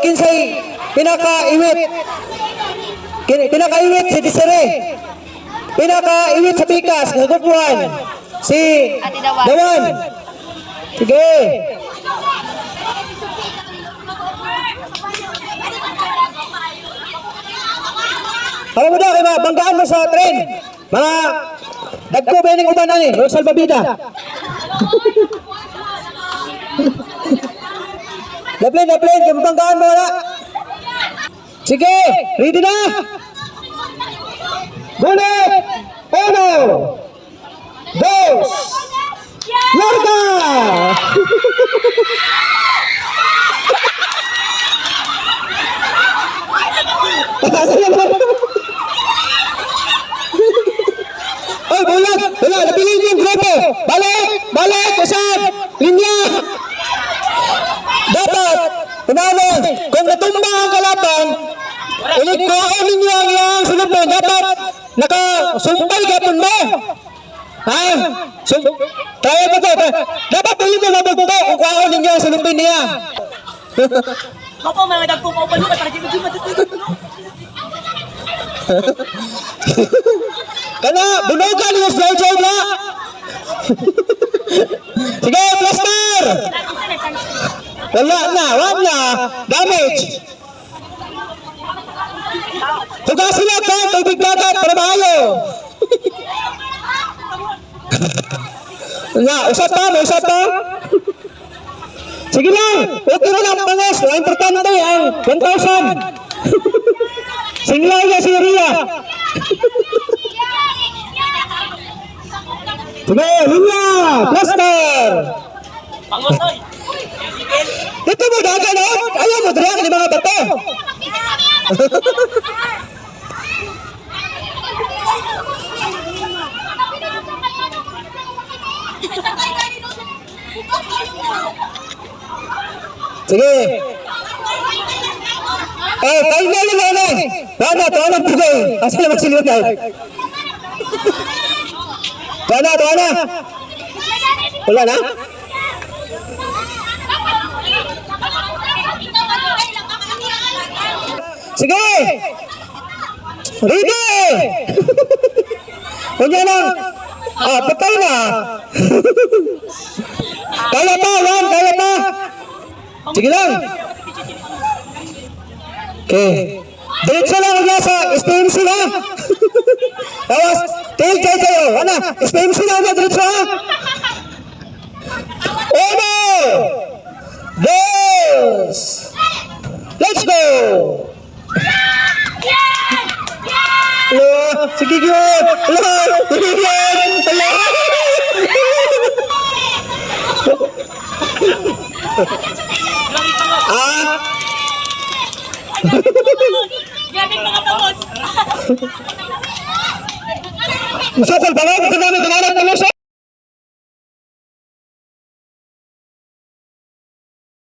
kinsay pinakaiwit. Pinakaiwit si Desiree. Pinakaiwit sa pikas sa group 1 si Ate Dawan. Dawan. Sige. Alam mo daw, kay mga banggaan mo sa tren. Mga dagko ba yung uban ani? Yung salbabida. Daplin, daplin, kay mabanggaan mo na. Sige, ready na. Gulit! Uno! Dos! Larga! Oy, bulag! Wala, nabilin yung grupo! Balik! Balik! Usap! Linya! Dapat, unano, kung natumba ang kalaban, iligkoon ninyo ang iyang sulubon. Dapat, nakasumpay gapon mo. Ha? Try mo to. Dapat tuloy mo mabugto kung kuhaon ninyo ang sulubin niya. Opo, mga dagko ko pa lupa para di mo matutunan. Kana, bunugan yung slow job na. Sige, plaster! Wala na, wala na. Damage. Hugasin na ka, tubig dagat para maayo. Na, usap pa, may usap pa. Sige lang, okay na lang pangos. Ang importante ang 1,000. Singlaw niya si Ria. Sige, linya, plaster. Pangosoy. Dito mo dagan, oh. Ayaw mo, diri ang mga bato. Sige. Eh, final na na. Wala, tuwa na pugay. Asa na magsilip na. Tuwa na, tuwa na. Wala na? Sige! Ready! Kanya lang. Ah, patay na. Kaya pa, one, kaya pa. Sige lang. Okay. Diretso lang ang nasa SPMC na. Tapos, tail tayo tayo. Ano? SPMC na, ano? Diretso ha. Uno! Dos! Let's go! Hello! Sige yun! Hello! Sige yun! Hello! Ah! Grabe mga pangos. Musukol pa nga! Ito namin! Kumanap na luso!